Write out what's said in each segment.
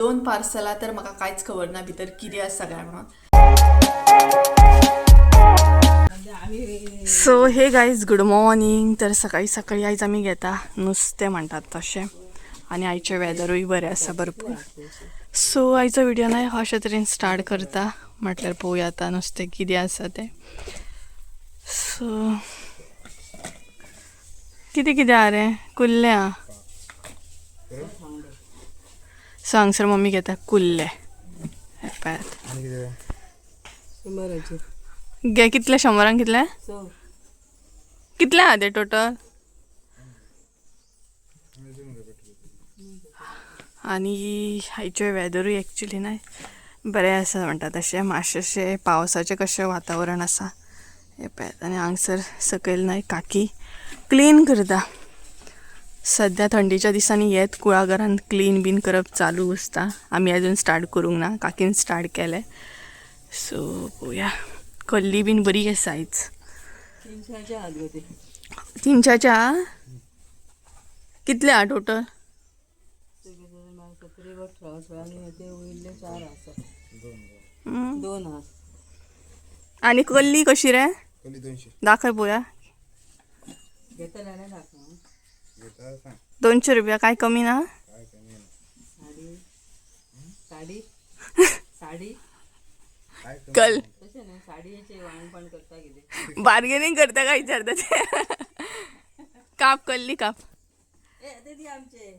दोन पार्सलां तर म्हाका कांयच खबर ना भितर कितें आसा काय म्हणून. So hey guys, good morning. तर सकाळी सकाळी आयज आमी घेता नुस्तें म्हणटात तशें, आनी आयचें वेदरूय बरें आसा भरपूर. सो आयचो व्हिडियो न्हय अशे तरेन स्टार्ट करता, म्हटल्यार पळोवया आतां नुस्तें कितें आसा तें. सो कितें कितें आहा रे? कुल्ले आहा. सो हांगसर मम्मी घेता कुल्ले. हे पळयात. शंबराचेर. गे कितले? शंबरांक कितले? स. कितले आहा ते टोटल? आनी आयचें वेदरूय एक्चुली न्हय बरें आसा म्हणटा तशें, मातशें पावसाचें कशें वातावरण आसा. हें पळयात, आनी हांगसर सकयल न्हय काकी क्लीन करता. सद्या थंडेच्या दिसांनी येत कुळागरान क्लीन बीन करप चालू आसता. आमी अजून स्टार्ट करूंक ना, काकीन स्टार्ट केलें. सो पळोवया, कल्ली बीन बरी आसा आयज. 300चे आहात गो ते. 300चे आहा? कितले आहा टोटल? 17, 18, 18 आनी ते वयले चार आसा. दोन आहा. आनी कल्ली कशी रे? कली 200. दाखय पळोवया. घेतले जाल्यार दाखय. घेता सांग. 200 रुपया, काय कमी ना? काय कमी ना. साडी साडी साडी. काय कमी? कल तशें न्हू, साडयेचे वांगपण करता कितें? बार्गेनिंग करता काय विचारता ते. काप कल्ली काप. ए ते दी आमचे.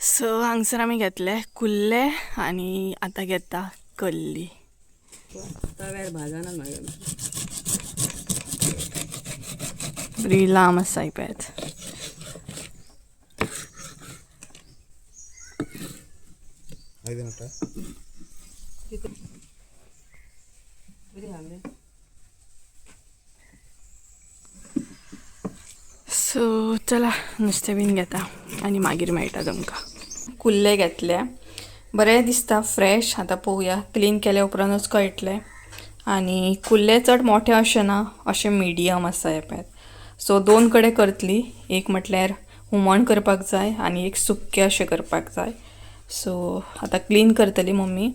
सो हांगसर आमी घेतले कुल्ले आनी आतां घेता कल्ली. तव्यार भाजना मागीर. बरी लांब आसा ही पळयात. आयदन हाडटा. बरी आहा मरे. सो चला नुस्तें बीन घेता आनी मागीर मेळटा तुमकां. कुल्ले घेतले, बरें दिसता फ्रेश. आतां पळोवया, क्लीन केल्या उपरांतूच कळटलें. आनी कुल्ले चड मोठे अशें ना, अशें मिडियम आसा हे पळयात. सो दोन कडेन करतली, एक म्हटल्यार हुमण करपाक जाय आनी एक सुक्कें अशें करपाक जाय. सो आतां क्लीन करतली मम्मी.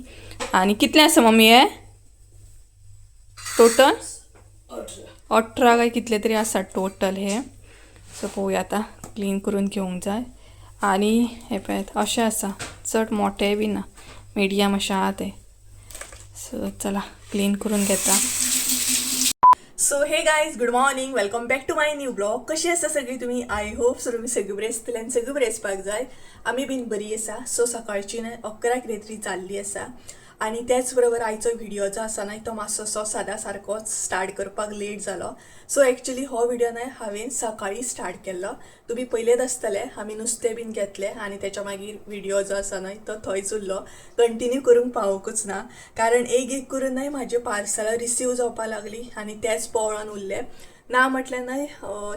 आनी कितलें आसा मम्मी हे टोटल? 18 काय कितले तरी आसा टोटल हे. सो पळोवया आतां क्लीन करून घेवंक जाय. आनी हे पळयात, अशें आसा, चड मोठें बी ना, मिडियम अशें आहा तें. सो चला क्लीन करून घेता. So hey guys, good morning, welcome back to my new blog. कशी आसा सगळी तुमी? I hope so तुमी सगळीं बरी आसतली आनी सगळीं बरी आसपाक जाय. आमी बीन बरी आसा. सो सकाळची न्हय 11 कितें तरी जाल्ली आसा. आनी त्याच बरोबर आयचो व्हिडियो जो आसा न्हय तो मातसो सादा सारकोच स्टार्ट करपाक लेट जालो. सो एक्चुली हो व्हिडियो न्हय हांवें सकाळी स्टार्ट केल्लो. तुमी पयलेच आसतले, आमी नुस्तें बीन घेतलें आनी तेच्या मागीर व्हिडियो जो आसा न्हय तो थंयच उरलो, कंटिन्यू करूंक पावोकूच ना. कारण एक एक करून न्हय म्हाजे पार्सलां रिसीव जावपाक लागली आनी तेच पळोवन उरले ना. म्हटल्यार न्हय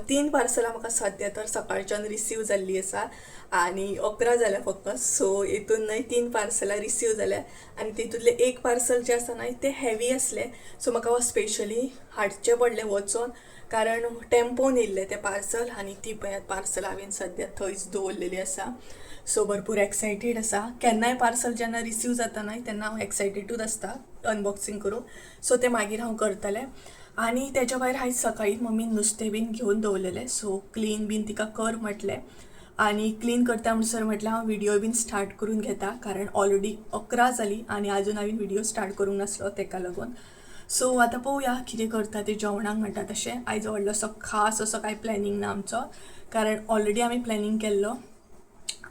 3 पार्सलां म्हाका सद्या तर सकाळच्यान रिसीव जाल्ली आसा आनी 11 जाल्या फक्त. सो हितून न्हय 3 पार्सलां रिसीव जाल्या आनी तितूंतलें एक पार्सल जें आसा न्हय तें हेवी आसलें. सो म्हाका स्पेशली हाडचें पडलें वचोन, कारण टेम्पोन येयल्लें तें पार्सल. आनी ती पळयात पार्सल हांवें सद्या थंयच दवरलेली आसा. सो भरपूर एक्सायटेड आसा. केन्नाय पार्सल जेन्ना रिसीव जाता न्हय तेन्ना हांव एक्सायटेडूच आसता अनबॉक्सिंग करूंक. सो तें मागीर हांव करतलें. आनी तेच्या भायर आयज सकाळी मम्मीन नुस्तें बीन घेवन दवरलेलें. सो क्लीन बीन तिका कर म्हटलें आनी क्लीन करता म्हणसर म्हटलें हांव व्हिडियो बीन स्टार्ट करून घेता, कारण ऑलरेडी 11 जाली आनी आजून हांवें व्हिडियो स्टार्ट करूंक नासलो तेका लागून. सो आतां पळोवया कितें करता तें जेवणाक म्हणटा तशें. आयज व्हडलोसो खास असो कांय प्लॅनिंग ना आमचो, कारण ऑलरेडी आमी प्लॅनिंग केल्लो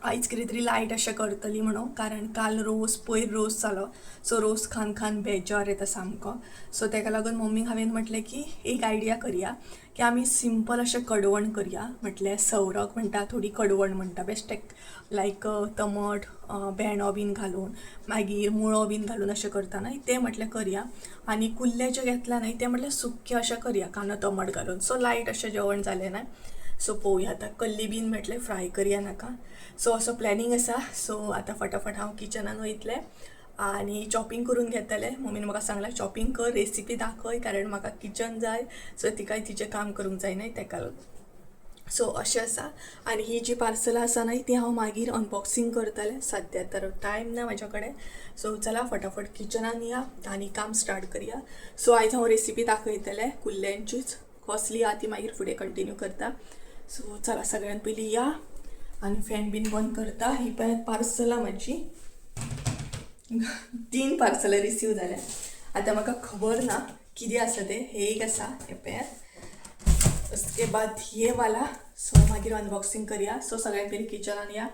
आयज कितें तरी लायट अशें करतली म्हणून, कारण काल रोस पयर रोस जालो. सो रोस खान खान बेजार येता सामको. सो तेका लागून मम्मीक हांवें म्हटलें की एक आयडिया करया की आमी सिंपल अशें कडवण करया. म्हटल्यार सवरक म्हणटा, थोडी कडवण म्हणटा, बेश्टें लायक टमाट भेंडो बीन घालून मागीर मुळो बीन घालून अशें करता न्हय तें म्हटलें करया. आनी कुल्ले जे घेतला न्हय तें म्हटल्यार सुक्कें अशें करया कांदो टमाट घालून. सो लायट अशें जेवण जालें ना. सो पळोवया आतां कल्ली बीन म्हटलें फ्राय करया नाका. सो असो प्लॅनिंग आसा. सो आतां फटाफट हांव किचनान वयतलें आनी चॉपिंग करून घेतलें. मम्मीन म्हाका सांगलां चॉपिंग कर, रेसिपी दाखय, कारण म्हाका किचन जाय. सो तिकाय तिचें काम करूंक जाय न्हय तेका लागून. सो अशें आसा. आनी ही जी पार्सलां आसा न्हय ती हांव मागीर अनबॉक्सिंग करतलें, सद्या तर टायम ना म्हाज्या कडेन. सो चला फटाफट किचनान या आनी काम स्टार्ट करया. सो आयज हांव रेसिपी दाखयतलें कुल्ल्यांचीच, कसली आहा ती मागीर फुडें कंटिन्यू करता. सो चला सगळ्यान पयलीं या आनी फॅन बीन बंद करता. ही पळयात पार्सलां म्हाजी, 3 पार्सलां रिसीव जाल्या. आतां म्हाका खबर ना कितें आसा तें. हे एक आसा हे पळयात, उसके बाद ये वाला. सो मागीर अनबॉक्सिंग करया. सो सगळ्यान पयलीं किचनान या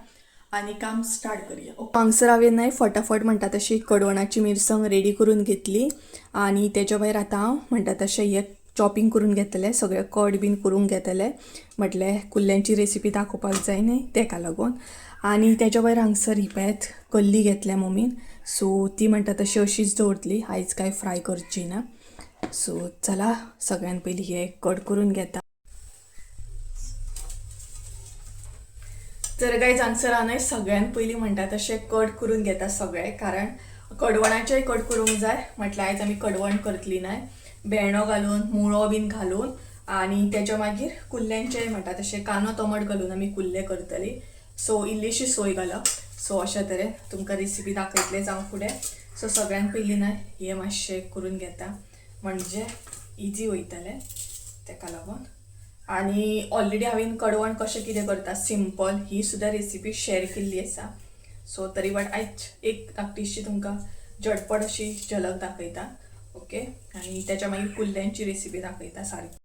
आनी काम स्टार्ट करया. हांगसर हांवें न्हय फटाफट म्हणटा तशी कडवणाची मिरसांग रेडी करून घेतली आनी तेच्या भायर आतां हांव म्हणटा तशें हे चॉपिंग करून घेतलें, सगळें कट बीन करून घेतलें, म्हटलें कुल्ल्यांची रेसिपी दाखोवपाक जाय न्हय तेका लागून. आनी तेच्या भायर हांगसर ही पळयात कल्ली घेतल्या मम्मीन. सो ती म्हणटा तशी अशीच दवरतली, आयज काय फ्राय करची ना. सो चला सगळ्यान पयलीं हे कट करून घेता. तर गायज हांगसर हांव न्हय सगळ्यान पयलीं म्हणटा तशें कट करून घेता सगळें, कारण कडवणाचेंय कट करूंक जाय. म्हटल्यार आयज आमी कडवण करतली न्हय, भेंडो घालून मुळो बीन घालून आनी तेच्या मागीर कुल्ल्यांचें म्हणटा तशें कांदो टमाट घालून आमी कुल्ले करतली. सो इल्लीशी सोय घालप. सो अशा तरेन तुमकां रेसिपी दाखयतले जावं फुडें. सो सगळ्यान पयलीं न्हय हें मातशें करून घेता, म्हणजे इजी वयतलें तेका लागून. आनी ऑलरेडी हांवें कडवण कशें कितें करता सिंपल ही सुद्दां रेसिपी शेअर केल्ली आसा. सो तरी बट आयज एक धाकटीशी तुमकां झटपट अशी झलक दाखयता. ओके, आनी तेच्या मागीर कुल्ल्यांची रेसिपी दाखयता सारकी.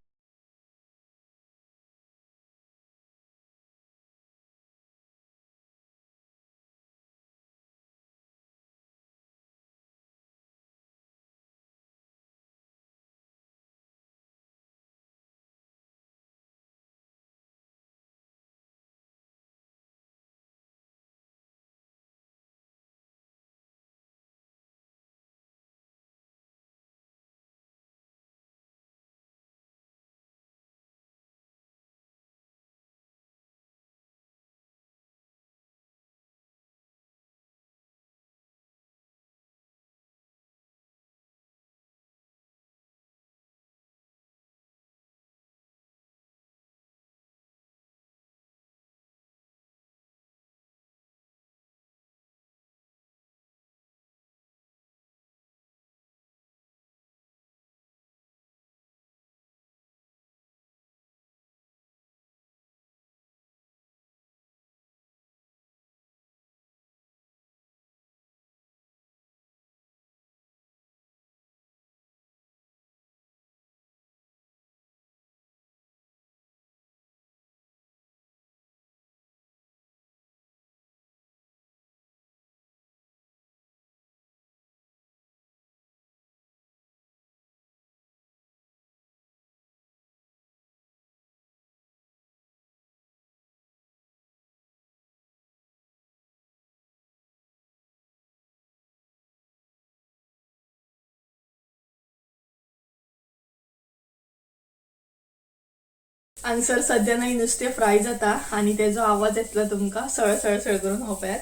आन्सर सद्या न्हय नुस्तें फ्राय जाता आनी तेजो आवाज येतलो तुमकां सळ सळ सळ करून हो पळयात.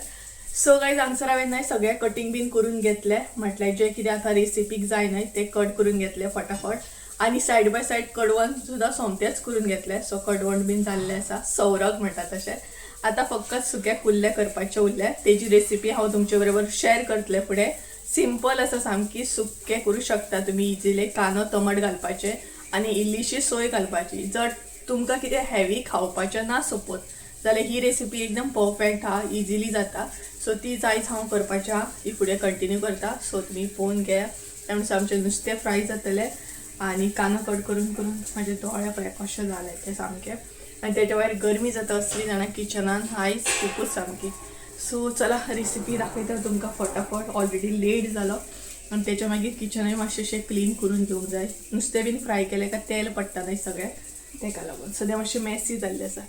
सो गायज हांगसर हांवें न्हय सगळें कटींग बीन करून घेतलें, म्हटल्यार जें कितें आतां रेसिपीक जाय न्हय तें कट करून घेतलें फटाफट. आनी सायड बाय सायड कडवण सुद्दां सोमतेंच करून घेतलें. सो कडवण बीन जाल्लें आसा, सौरग म्हणटा तशें. आतां फकत सुके कुल्ले करपाचे उरले, तेजी रेसिपी हांव तुमचे बरोबर शेअर करतलें फुडें. सिंपल आसा सामकी, सुके करूं शकता तुमी इजिली. कांदो टमाट घालपाचें आनी इल्लीशी सोय घालपाची. जर तुमकां कितें हेवी खावपाचें ना सपोज जाल्यार ही रेसिपी एकदम परफेक्ट आहा, इजिली जाता. सो ती आयज हांव करपाची आहा, ती फुडें कंटिन्यू करता. सो तुमी पळोवन घेया. त्या म्हणसर आमचें नुस्तें फ्राय जातलें आनी कांदो कट करून करून म्हाजे दोळे पळय कशें जालें तें सामकें. आनी तेच्या भायर गरमी जाता असली जाणा किचनान आयज खुबूच सामकी. सो चला रेसिपी दाखयता तुमकां फटाफट, ऑलरेडी लेट जालो. आनी तेच्या मागीर किचनूय मातशें क्लीन करून घेवंक जाय. नुस्तें बीन फ्राय केलें काय तेल पडटा न्हय सगळें, तेका लागून सद्या मातशें मेसी जाल्लें आसा.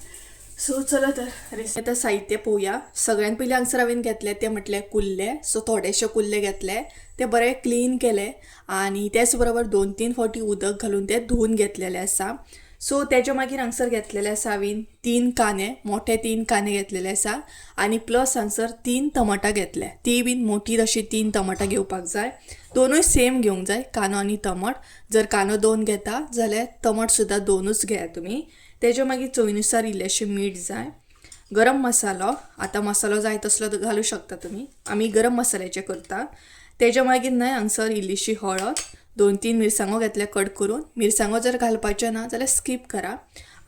सो चला तर रेसिपी आतां साहित्य पळोवया. सगळ्यान पयलीं हांगसर हांवें घेतले ते म्हटल्यार कुल्ले. सो थोडेशे कुल्ले घेतले, ते बरे क्लीन केले आनी तेच बरोबर 2-3 फावटी उदक घालून ते धुवन घेतलेले आसा. सो तेच्या मागीर हांगसर घेतलेले आसा हांवें 3 कांदे, मोठे 3 कांदे घेतलेले आसा आनी प्लस हांगसर 3 टमाटां घेतले, ती बीन मोठी अशी 3 टमाटां घेवपाक जाय. दोनूय सेम घेवंक जाय, कांदो आनी टमाट. जर कांदो 2 घेता जाल्यार टमाट सुद्दां 2च घेया तुमी. तेज्या मागीर चवीनुसार इल्लेशें मीठ जाय, गरम मसालो. आतां मसालो जाय तसलो घालूं शकता तुमी, आमी गरम मसाल्याचे करता. तेज्या मागीर न्हय हांगसर इल्लीशी हळद, 2-3 मिरसांगो घेतले कट करून. मिरसांगो जर घालपाच्यो ना जाल्यार स्कीप करा.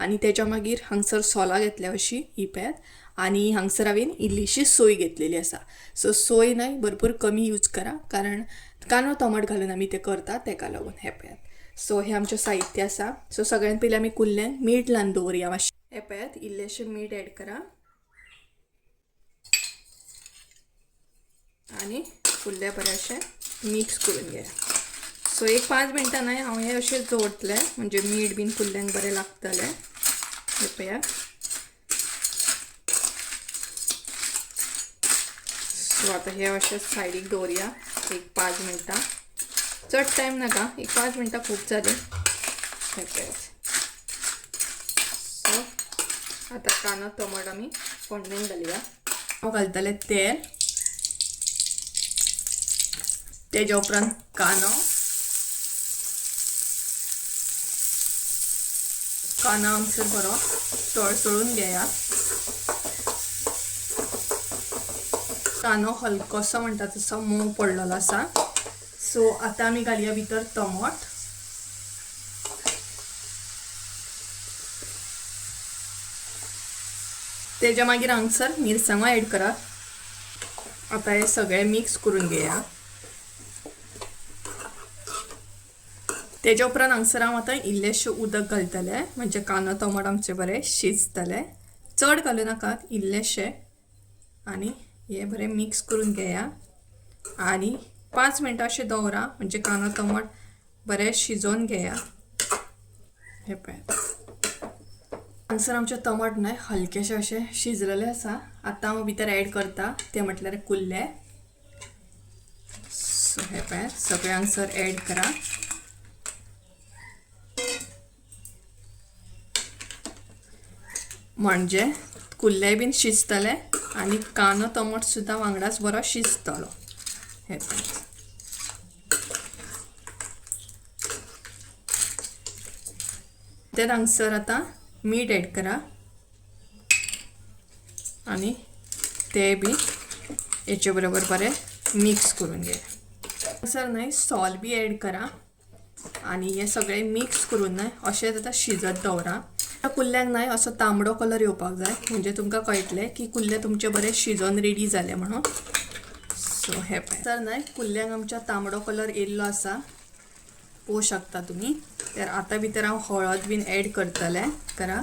आनी तेज्या मागीर हांगसर सोलां घेतल्या अशी ही पळयात. आनी हांगसर हांवें इल्लीशी सोय घेतलेली आसा. सो सोय न्हय भरपूर कमी यूज करा, कारण कांदो टमाट घालून आमी ते करतात तेका लागून. हें पळयात. सो हें आमचें साहित्य आसा. सो सगळ्यान पयलीं आमी कुल्ल्यांक मीठ लावन दवरया मातशें. हें पळयात, इल्लेशें मीठ एड करा आनी कुल्ले बरें अशें मिक्स करून घेया. सो एक 5 मिनटां न्हय हांव हें अशें दवरतलें, म्हणजे मीठ बीन कुल्ल्यांक बरें लागतलें. हें पळयात. सो आतां हें अशें सायडीक दवरया एक 5 मिनटां, चड टायम नाका, एक 5 मिनटां खूब जालीं. हें पळयात. सो आतां कांदो टमाट आमी फोडणेक घालया. हांव घालतलें तेल, तेज्या उपरांत कांदो, कांदो हांगसर बरो तळसळून घेया. कांदो हलकोसो म्हणटा तसो मोव पडलेलो आसा. सो आतां आमी घालया भितर टमाट. तेज्या मागीर हांगसर मिरसांगो एड करात. आतां हें सगळें मिक्स करून घेया. तेज्या उपरांत हांगसर हांव आतां इल्लेशें उदक घालतलें, म्हणजे कांदो टमाट आमचे बरें शिजतले. चड घालूं नाकात, इल्लेशें. आनी हें बरें मिक्स करून घेया आनी 5 मिनटां अशें दवरा, म्हणजे कांदो टमाट बरें शिजोवन घेया. हें पळयात, हांगसर आमचें टमाट न्हय हलकेशें अशें शिजलेलें आसा. आतां हांव भितर एड करता तें म्हटल्यार कुल्ले. सो हें पळयात, सगळें हांगसर एड करा. म्हणजे कुल्ले बीन शिजतले आनी कांदो टमाट सुद्दां वांगडाच बरो शिजतलो. हें पळयात. तें हांगसर आतां मीठ एड करा आनी तें बी हेचे बरोबर बरें मिक्स करून घेया. हांगसर न्हय सॉल बी एड करा आनी हें सगळें मिक्स करून न्हय अशेंच आतां शिजत दवरा. कुल्ल्यांक न्हय असो तांबडो कलर येवपाक जाय, म्हणजे तुमकां कळटलें की कुल्ले तुमचे बरे शिजोवन रेडी जाले म्हणून. सो हें पळय, तर न्हय कुल्ल्यांक आमच्या तांबडो कलर येयल्लो आसा, पळोवंक शकता तुमी. तर आतां भितर हांव हळद बीन एड करतलें. करा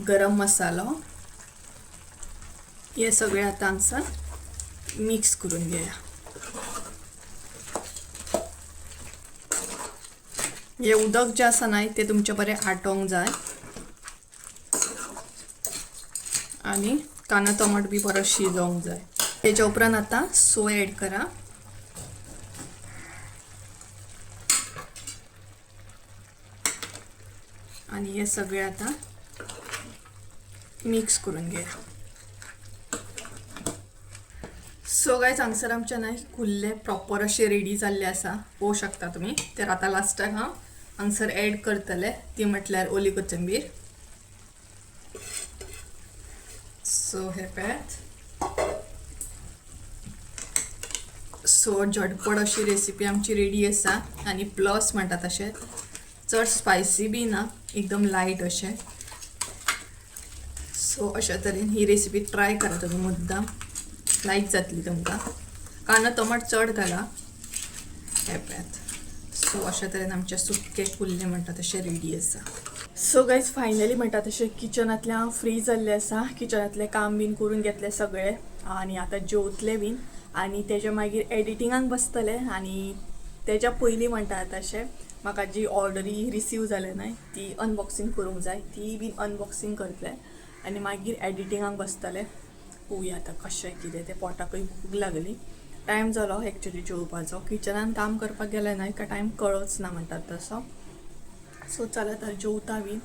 गरम मसालो, हे सगळें आतां हांगसर मिक्स करून घेया. हे उदक जें आसा न्हय तें तुमचें बरें आटोवंक जाय आनी कांदो टमाट बी बरो शिजोवंक जाय. तेज्या उपरांत आतां सोय एड करा. आनी हे सगळें आतां मिक्स करून घेया. सो गायज, हांगसर आमचे न्हय कुल्ले प्रॉपर अशे रेडी जाल्ले आसा, पळोवंक शकता तुमी. तर आतां लास्टाक हांव हांगसर एड करतले ती म्हटल्यार ओली कोथंबीर. सो हे पळयात. सो झटपट अशी रेसिपी आमची रेडी आसा आनी प्लस म्हणटा तशें चड स्पायसी बी ना, एकदम लायट अशें. सो अशा तरेन ही रेसिपी ट्राय करा तुमी, मुद्दाम लायक जातली तुमकां. कांदो टमाट चड घाला. हें पळयात. सो अशा तरेन आमचे सुके कुल्ले म्हणटा तशें रेडी आसा. सो गायज, फायनली म्हणटा तशें किचनांतलें हांव फ्री जाल्लें आसा. किचनांतलें काम बीन करून घेतलें सगळें आनी आतां जेवतलें बीन आनी तेज्या मागीर एडिटिंगाक बसतलें. आनी तेज्या पयलीं म्हणटा तशें म्हाका जी ऑर्डरी रिसीव जाले न्हय ती अनबॉक्सिंग करूंक जाय, ती बीन अनबॉक्सिंग करतलें आनी मागीर एडिटिंगाक बसतलें. पळोवया आतां कशें कितें तें. पोटाकूय भूक लागली, टायम जालो एक्चुली जेवपाचो. किचनान काम करपाक गेलें न्हय काय टायम कळच ना म्हणटात तसो. सो चला तर जेवता बीन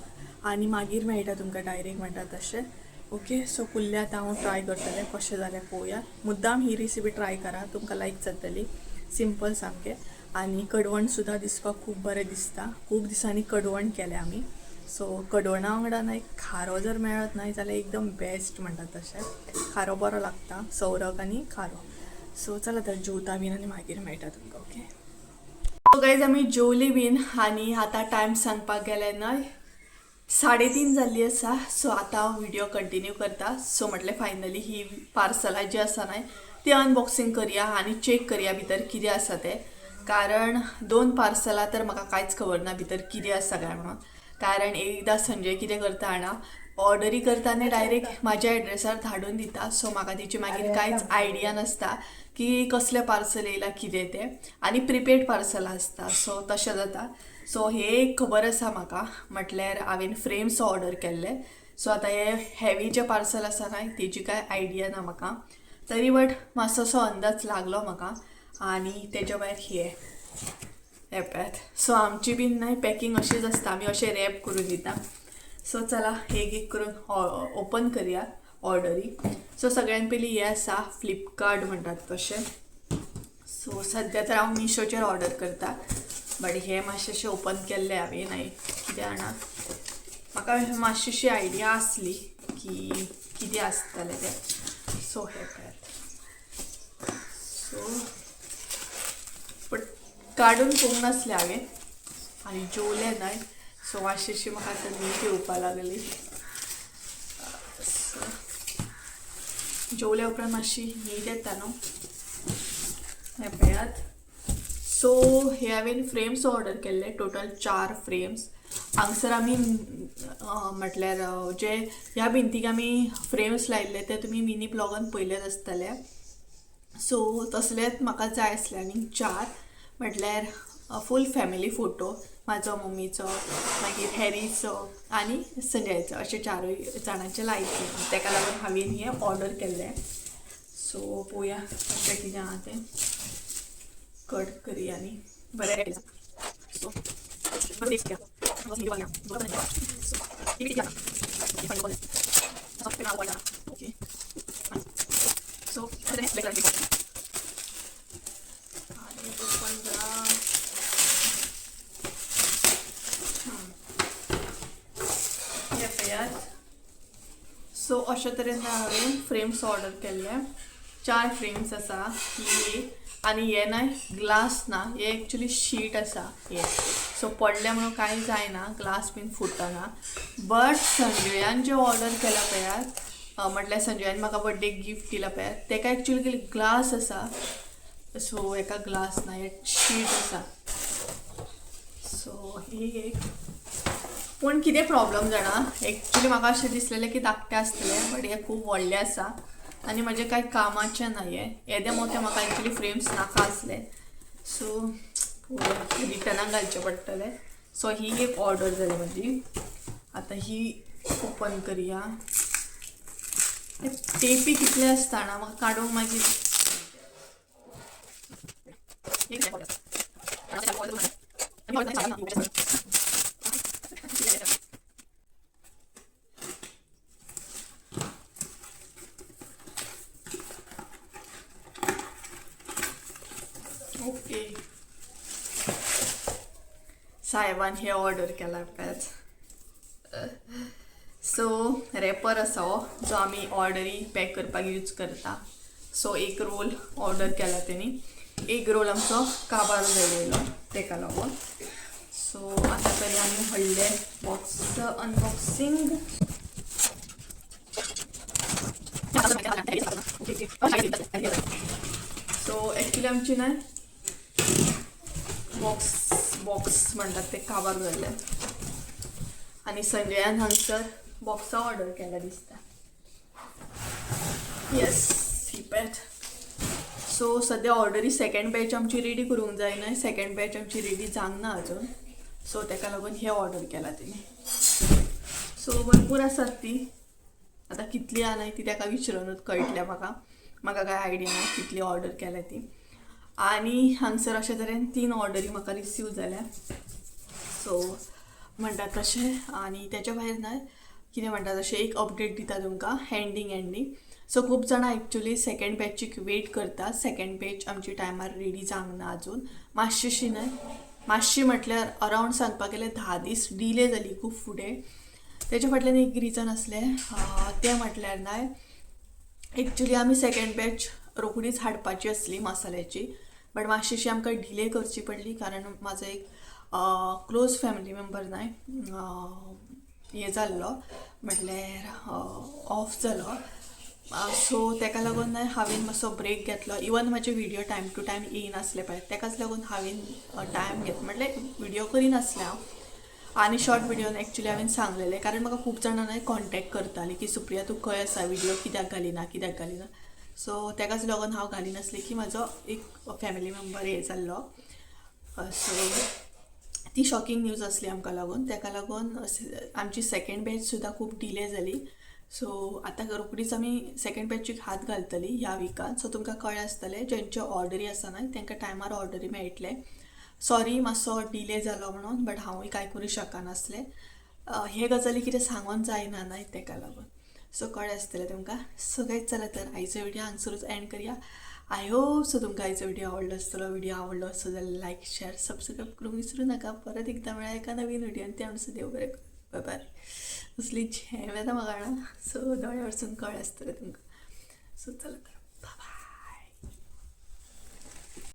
आनी मागीर मेळटा तुमकां डायरेक्ट म्हणटा तशें. ओके, सो कुल्ले आतां हांव ट्राय करतलें कशें जालें पळोवया. मुद्दाम ही रेसिपी ट्राय करा, तुमकां लायक जातली, सिंपल सामकें. आनी कडवण सुद्दां दिसपाक खूब बरें दिसता. खूब दिसांनी कडवण केलें आमी. सो कडवणा वांगडा न्हय खारो जर मेळत न्हय जाल्यार एकदम बेस्ट म्हणटात तशें. खारो बरो लागता, सौरक आनी खारो. सो चला तर जेवता बीन आनी मागीर मेळटा तुमकां. ओके, सो गायज आमी जेवली बीन आनी आतां टायम सांगपाक गेले न्हय 3:30 जाल्ली आसा. सो आतां हांव व्हिडियो कंटिन्यू करता. सो म्हटलें फायनली ही पार्सलां जी आसा न्हय ती अनबॉक्सिंग करया आनी चॅक करया भितर कितें आसा तें. कारण 2 पार्सलां तर म्हाका कांयच खबर ना भितर कितें आसा काय म्हणून. कारण एकदां संजय कितें करता जाणा, ऑर्डरी करता आनी डायरेक्ट म्हाज्या एड्रेसार धाडून दिता. सो म्हाका तेची मागीर कांयच आयडिया नासता की कसलें पार्सल येयलां कितें तें. आनी प्रिपेड पार्सलां आसता, सो तशें जाता. सो हे एक खबर आसा म्हाका, म्हटल्यार हांवें फ्रेम्स ऑर्डर केल्ले. सो आतां हे हेवी जे पार्सल आसा न्हय तेजी कांय आयडिया ना म्हाका, तरी बट मातसो असो अंदाज लागलो म्हाका. आनी तेज्या भायर हे हे पळयात. सो आमची बीन न्हय पॅकिंग अशीच आसता, आमी अशें रॅप करून दिता. सो चला एक एक करून ओपन करया ऑर्डरी. सो सगळ्यान पयलीं हें आसा फ्लिपकार्ट म्हणटात तशें. सो सद्या तर हांव मिशोचेर ऑर्डर करता, बट हे मातशें ओपन केल्लें हांवें न्हय कितें जाणा, म्हाका मातशीशी आयडिया आसली की कितें आसतलें तें. सो हे पळयात. सो बट काडून पळोवंक नासलें हांवें आनी जेवलें न्हय, सो मातशीशी म्हाका आतां न्हीद येवपा लागली. सो जेवल्या उपरांत मातशी न्हीद येता न्हू. हें पळयात. सो हे हांवें फ्रेम्स ऑर्डर केल्ले, टोटल 4 फ्रेम्स. हांगसर आमी म्हटल्यार जे ह्या भिंतीक आमी फ्रेम्स लायिल्ले ते तुमी मिनी ब्लॉगान पळयलेच आसतले. सो तसलेच म्हाका जाय आसले आनी 4 म्हटल्यार फूल फॅमिली फोटो, म्हाजो, मम्मीचो, मागीर हॅरीचो आनी संजयाचो, अशे 4 जाणांचे लायिल्ले. तेका लागून हांवें हें ऑर्डर केल्लें. सो पळोवया कशें कितें आहा तें, कट करया आनी बरें. सो ओके, सो पळयात. सो अशे तरेन हांवें फ्रेम्स ऑर्डर केल्ले. 4 फ्रेम्स आसा ही आनी हे न्हय ग्लास ना, हे एक्चुली शीट आसा हे. सो पडले म्हणून कांय जायना, ग्लास बीन फुटना. बट संजयान जे ऑर्डर केला पळयात, म्हटल्यार संजयान म्हाका बर्थडे गिफ्ट दिला पळयात, तेका एक्चुली ग्लास आसा. सो हेका ग्लास ना, हे शीट आसा. सो ही एक पूण कितें प्रॉब्लम जाणा, एक्चुली म्हाका अशें दिसलेलें की धाकटें आसतलें, बट हें खूब व्हडलें आसा आनी म्हजें कांय कामाचें ना. हें येदें मोठें म्हाका एक्चुली फ्रेम्स नाका आसले. सो रिटर्नाक घालचें पडटलें. सो ही एक ऑर्डर जाली म्हजी. आतां ही ओपन करया. टेपी कितले आसता ना म्हाका काडूंक मागीर. ओके, साहेबान हे ऑर्डर केला पळयात. सो रॅपर आसा हो जो आमी ऑर्डरी पॅक करपाक यूज करता. सो एक रोल ऑर्डर केला तेणी, एक रोल आमचो काबार जायलो तेका लागून. सो आतां तरी आमी व्हडलें बॉक्स अनबॉक्सिंग. सो एक्चुली आमची न्हय बॉक्स बॉक्स म्हणटात ते काबार जाल्ले आनी संजयान हांगसर बॉक्सां ऑर्डर केला दिसता. येस, ही पळयात. सो सद्या ऑर्डरी सेकंड बॅच आमची रेडी करूंक जाय न्हय, सेकंड बॅच आमची रेडी जावंक ना अजून. सो तेका लागून हे ऑर्डर केला तेणी. सो भरपूर आसात ती, आतां कितली आहा न्हय ती तेका विचारूनच कळटलें म्हाका, म्हाका कांय आयडिया ना कितली ऑर्डर केल्या ती. आनी हांगसर अशे तरेन 3 ऑर्डरी म्हाका रिसीव जाल्या. सो म्हणटात तशें. आनी तेच्या भायर न्हय कितें म्हणटा तशें एक अपडेट दिता तुमकां, हँडींग. सो खूब जाणां एक्चुली सेकंड बॅचीक वेट करता. सेकंड बॅच आमची टायमार रेडी जावंक ना अजून, मातशीशी न्हय, मातशी म्हटल्यार अरावंड सांगपाक गेल्यार 10 दीस डिले जाली खूब फुडें. तेच्या फाटल्यान एक रिजन आसलें, तें म्हटल्यार न्हय एक्चुली आमी सेकंड बॅच रोखडीच हाडपाची आसली मसाल्याची, बट मातशीशी आमकां डिले करची पडली कारण म्हाजो एक क्लोज फॅमिली मेंबर न्हय हें जाल्लो, म्हटल्यार ऑफ जालो. सो तेका लागून न्हय हांवें मातसो ब्रेक घेतलो. इवन म्हाजे व्हिडियो टायम टू टायम येयनासले पळय, तेकाच लागून हांवें टायम घेत म्हटल्यार व्हिडियो करिनासलें हांव. आनी शॉर्ट व्हिडियोन एक्चुली हांवें सांगलेलें कारण म्हाका खूब जाणां न्हय कॉन्टेक्ट करतालीं की सुप्रिया तूं खंय आसा, व्हिडियो कित्याक घालिना, कित्याक घालिना. सो तेकाच लागून हांव घालिनासलें की म्हाजो एक फॅमिली मेंबर हे जाल्लो. सो ती शॉकिंग न्यूज आसली आमकां लागून, तेका लागून आमची सेकंड बॅच सुद्दां खूब डिले जाली. सो आतां रोखडीच आमी सेकंड बॅचीक हात घालतली ह्या विकान. सो तुमकां कळ्ळें आसतलें, जेंच्यो ऑर्डरी आसा न्हय तांकां टायमार ऑर्डरी मेळटले. सॉरी मातसो डिले जालो म्हणून, बट हांवूय कांय करूं शकनासलें. हे गजाली कितें सांगोन जायना न्हय तेका लागून. सो कळ्ळें आसतलें तुमकां. सो गायज चला तर आयचो व्हिडियो हांगसरूच एंड करया. I hope so तुमकां आयचो व्हिडियो आवडलो आसतलो. व्हिडियो आवडलो आसलो जाल्यार लायक शेअर सबस्क्रायब करूंक विसरूं नाका. परत एकदां मेळया एका नवीन व्हिडियोन, ते म्हणसर देव बरें करूं. बाय बाय. असली झेम येता म्हाका जाणा, सो दोळे वरसून कळ्ळें आसतलें तुमकां. सो चला तर बाय बाय.